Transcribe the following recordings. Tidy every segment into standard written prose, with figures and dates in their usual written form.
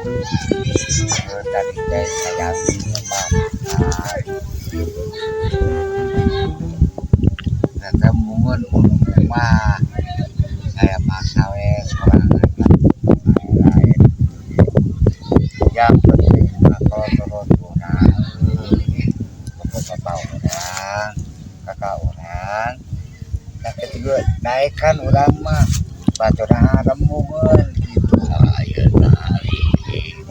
Tadi teh saya mah makan. Kata mungun mah saya maksa we sorangan lain. Yang penting mah kalau turun urang, bapak urang, kakak urang, nah ketiga daekan urang mah baturna remungeun gitu. Ayeuna ari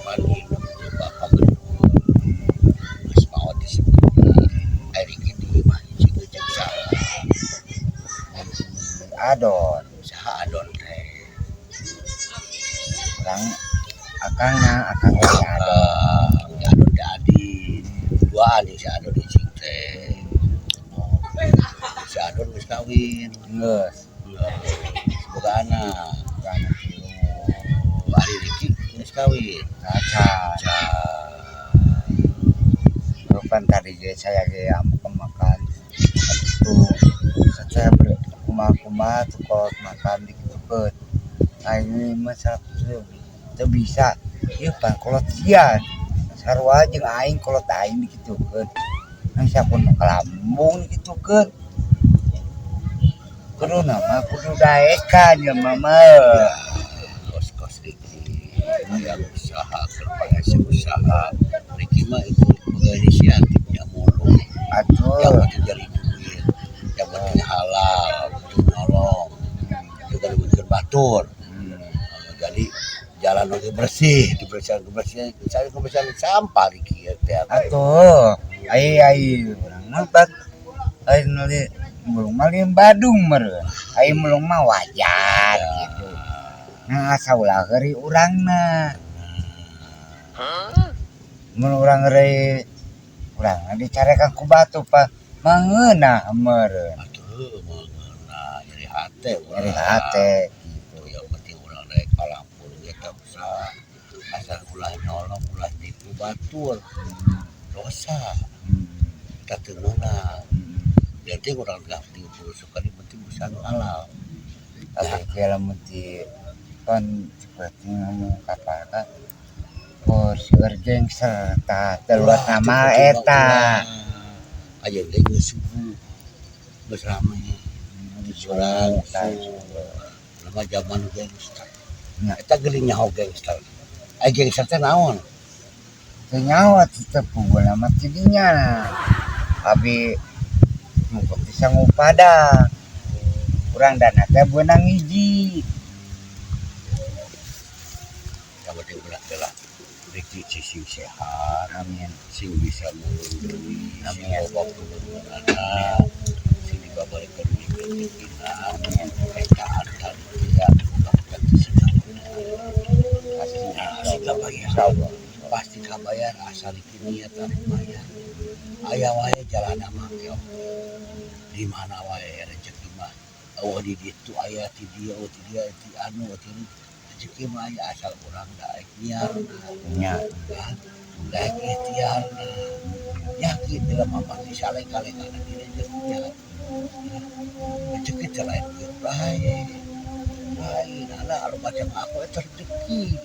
pan hidup teh bapak gendut geus maot disebutna ari Riki di imah cing jeung saha? Si Adon. Saha Adon teh? Urang akangna, akang si Adon. Ah, si Adon teh adi duaan jeung si Adon cing teh. Oh, si Adon geus kawin? Geus. Geus boga anak? Boga anak tilu. Oh, ari Riki geus kawin? Acan. Can. Pan tadi ge saya ge amuk makan itu saya kumaha-kumaha tuh kolot makan dikitukeun. Aing mah teu bisa ieu pan kolot sia sarua jeung aing, kolot aing dikitukeun. Ngan siapun nu kalambung dikitukeun. Kudu mah kudu daekan ya mah. Ya, kos-kos Riki aya usaha, keur pangese usaha Riki mah itu boga inisiatif nya mulung. Yang penting jadi duit, yang penting halal, teu nyolong, teu gaduhkeun batur. Jadi jalan oge bersih, dibersihan kebersihan, saya kebersihan sampah Riki teh. Atuh, ai ai urang mah pan ai meuli mulung mah lain Badung meureun. Ai mulung mah wajar gitu. Nah, asa ulah heureuy urangna. Mun urang heureuy urangna dicarekan ku batur pa mangeunah meureun. Atuh mangeunah, nyeri hate. Nyeri hate gitu. Yang penting urang daek kalampur ge teh usaha, asal ulah nyolong, ulah nipu batur, dosa. Tah, teu meunang. Jadi urang gak suka, penting usaha nu halal. Tapi ge lamun ti pan seperti ngomong kata oh seueur gangster tah teu luas nama eta. Ayeuna ge geus subuh, geus rame urang nama zaman gangster. Nya. Eta geuning nyaho gangster, ai gangster teh naon? Teu nyaho atuh, teu puguh mah ti dinya. Abi ngumpet di sangu padang. Urang dana teh beunang hiji. Yang penting ulah teh lah Riki sing sehat. Amin. Sing bisa mulung deui, sing Amin. loba pulunganana, sing dibabarikeun rezekina. Amin. Eta harta ya mudah-mudahan sing Pasti. Pasti kabayar. Insyaallah. Pasti kabayar asal Riki niat arek bayar, aya wae jalana mah keok di mana wae. Rezeki mah euweuh di ditu aya, ti dieu, ti dieu, ti anu, ti rezeki mah aya asal urang daek niatna. Nya. Daek ikhtiarna, yakin jelema mah disaleng-kalengana di rezeki. Rezeki teh lain duit, lain lain. Alah, anu macam aku eta rezeki.